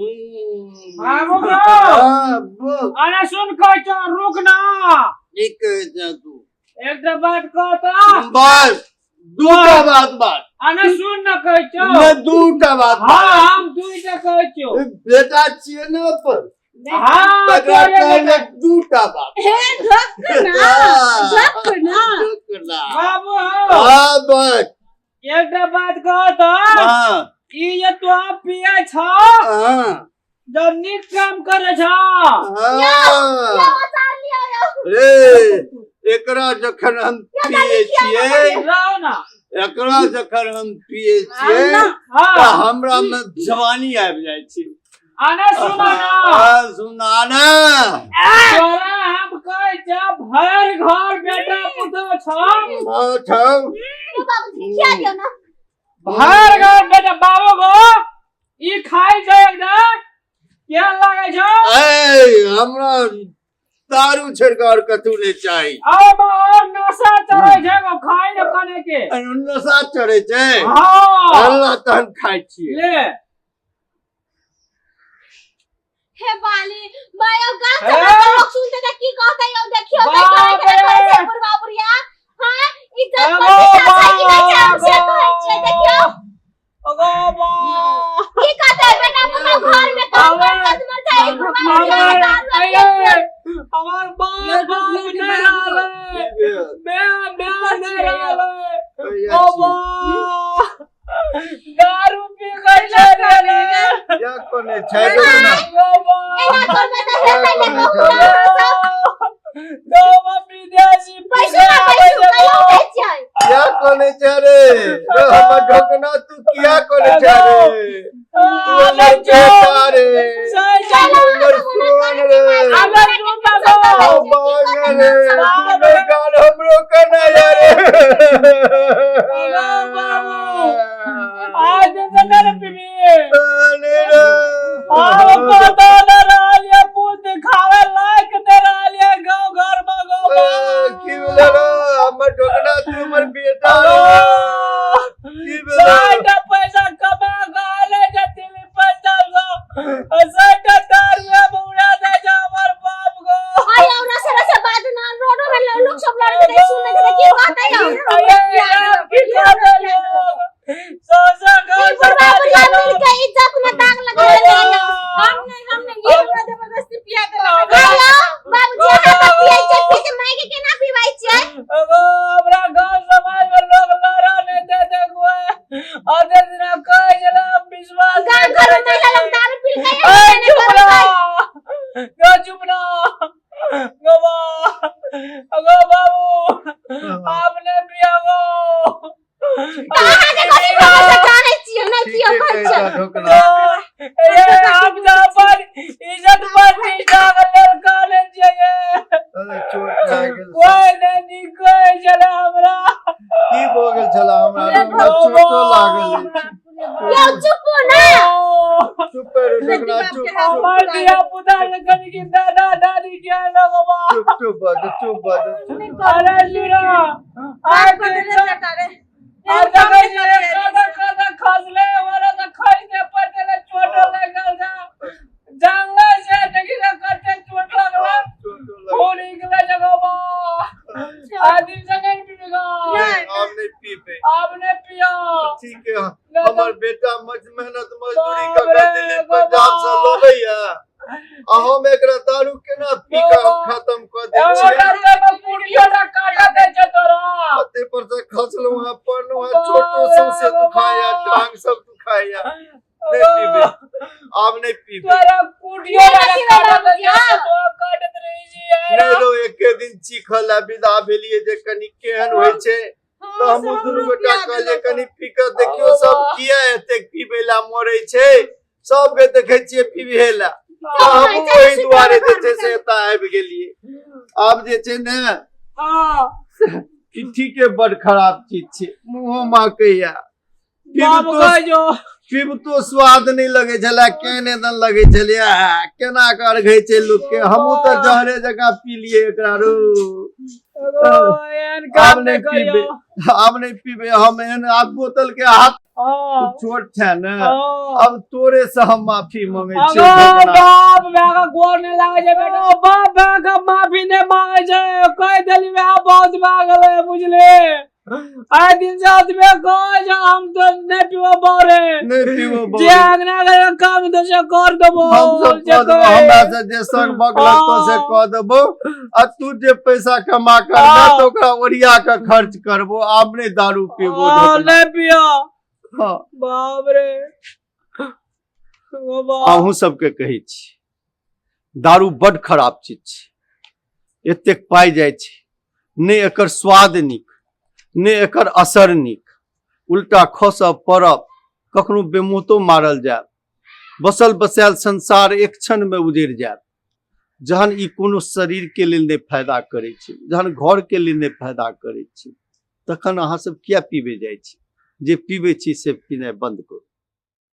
बाबू गो हाँ, बोल। अरे सुन कहै छौ रुक ना की कहै छह तू एकटा बात कह तऽ बस दूटा बात बात अरे सुन ना कहै छौ ने दूटा बात हाँ हम दुईटा कहै छौ बेटा छियै ने अपन हाँ तकरा तोरे कहले बेटा। दूटा बात हे धक ना धक ना धक ना बाबू हो हाँ बस एकटा बात कह तऽ हाँ ई जे तू पिए छ हाँ जब नीक काम करे छ हाँ रे एकरा जखन हम पिए छियै रहो ना एकरा जखन हम पिए छियै तऽ हाँ हमरा मे जवानी आबि जाइ छै आने सुनो ना हाँ, सुना ना तोरा हम कहै छ भरि घर बेटा पुतोह छ हाँ, छौ। बाबूजी खिया दियौ ना भरि घर बेटा बाबू गो ई खाइ छै एकदम केहन लागै छौ ऐ हमरा दारू छोड़ कऽ और कतू नहि चाही आओ बा और नशा चढ़ै छै गो खाइ ने कने के नशा चढ़ै छै हाँ अल्लाह तहन खाइ छियै ले हे बाली मायो गाम हे? समाज के लोग सुनते त की कहते यौ देखियो त बाप करे रे। करे छै बुढ़वा बुढ़िया हां इज्जत अगो प्रतिष्ठा छै कि नहि छै हम से कहै छियै देखियो अगो बा की कहते बेटा पुतहु घर में काम कर कर मर जाए बुढ़वा बुढ़िया हमर दारू अये हमर बाप बाप नहीं रहले बे बे नहीं रहले ओ बा दारू पी गई रे या कोने छै रुक ना ओ बा एना करबै त हेतै ने कहू ना अहाँ सब गो विदेशी पैसो ना पैसो कहियो दै छियै या कोने छै रे रे हमर ढोकना तू किया कोने छै रे तू हमर बेटा रे तू हमर सोन रे ओ बांग रे तू नहि गाल हमरो कना या रे आज दिन पीबी अरे रे आब कतौ न रहल ये पूत दिखावे लायक न रहल ये गाँव घर में गो की भेलै रे हमर ढोकना तू हमर बेटा रे की भेलै साठा पैसा कमा गले जे दिल्ली पंजाब सो साठा तार में उड़ा दे जा हमर बाप गो अरे और रसे रसे बाद ना रोडो में लोग सब लड़के नहीं सुनने के की कहते यौ अरे यार की कर लोग सो सो गाँव ई बुढ़वा समाज बुढ़िया के मिल लोग के इज्जत में दाग लगा देले यौ हम नहीं हम नहीं ये हमरा जबरदस्ती पिया देलक आयो बाबूजी अहाँ तऽ पियै छियै पी के माय के केना पीबै छियै अगो हमरा गांव समाज में लोग लड़ा नहीं दे दे कोई आधे दिना कहे छला हम विश्वास गाँव नहीं घर करे में महिला लोग दारू पी के ए चुप रहो गो चुप रहो गो बा अगो बाबू आपने पिया गो अहाँ के कथी खबर से जानै छियै नहि कियो ठीके कहै कहै छियै छह ढोकना ए हम अपन इज्जत प्रतिष्ठा के लेल कहने छियै अरे चोट लागि गेल कोई नहीं निकले छला हमरा की भऽ गेल छला हमरा हमरा चोटो लागल अछि यौ चुप ना चुप रे ढोकना चुप चुप हमर धिया पुता के कनी कि दादा दादी के लगबा चुप चुप भऽ जा चुप भऽ जा चुप अरे सुनो आज को देले बेटा रे आज देखै छियै कदा कदा खसले हमरा तऽ खसले पड़ले चोट लागल जा जानले छै देखी ने कते चोट लागल चोटो लागल खून निकले जगह आदमी से नहीं पीबेगा आब नहि पीबै आप ने पिया ठीक है हमर बेटा मज मेहनत मजदूरी कऽ बाप कऽ रे, दिल्ली पंजाब से बाबा। लबैया आ हम एकरा दारू केना पी कऽ हम खत्म कऽ दै एगो छियै डॉक्टर में पुड़ियो ना काटा दे छै तोरा पते पर से खसलहुँ हँ पड़लहुँ हँ चोटो सौंसे दुखाया टांग सब दुखाया नहि पीबै आब नहि पीबै तोरा कुटियो ना काटा दे छै तोरा काटत रही छी नहि रो एके दिन चीखल आ विदा भेलियै जे कनि केहन होइ छै तऽ हमहूँ दुनू गोटा कहलियै कनि पी कऽ देखियौ सब किया एतेक पीबै ला मरै छै सबके देखै छियै पीबे ला तऽ हमहूँ ओहि दुआरे जे छै से एतऽ आबि गेलियै आब जे छै ने हां कि ठीके बड़ खराब चीज छै मुँहो महकैया बाप पीबतो गो जो पीबतो स्वाद नहि लगै छलै केहने दन लगै छलै आ, केना कऽ अर्घै छै लोकके हमहूँ तऽ जहरे जकाँ पी लियै एकरा रो एगो एहन आब काम नहि नहि पीबै करियो आब नहि पीबै हम एहन आब बोतल के हाथ हाँ तू छोट छे ने। हाँ। अब तोरे से हम माफी मांगे छियौ अगो भगना। बाप भाय के गोर नहीं लागे छै बेटा, बाप भाय के माफी नहीं मांगे छै। कहि देली भाय बहुत भए गेलै बुझली, आइ दिन से ओतबे कहै छै हम तो नहीं पीबो बौरे। नहि पीबो जे बौरे। अंगना के काम तो से कर देबो। हम सब जे कऽ देबो, कहै। हमरा से जे संग बगलतो से कऽ देबो, आ तू जे पैसा कमा कर हाँ। तऽ ओकरा ओरिया के खर्च करबो, आब नहि दारू पीबो। हाँ, ढोकना। नहीं पियो। हाँ। बाप रे ओ बाप। अहूँ सबके कहै छी, दारू बड खराब चीज छै, एतेक पाइ जाइ छै, नहि एकर स्वाद नीक, नहि एकर असर नीक, उल्टा खसब पड़ब, कखनो बेमौतो मारल जायब, बसल बसायल संसार एक क्षण में उजड़ि जायत। जहन ई कोनो शरीर के लेल नहि फायदा करै छै, जहन घर के लेल नहि फायदा करै छै, तखन अहाँ सब किया पीबै जाइ छी? जे पीबै छी से पीनाइ बंद करू।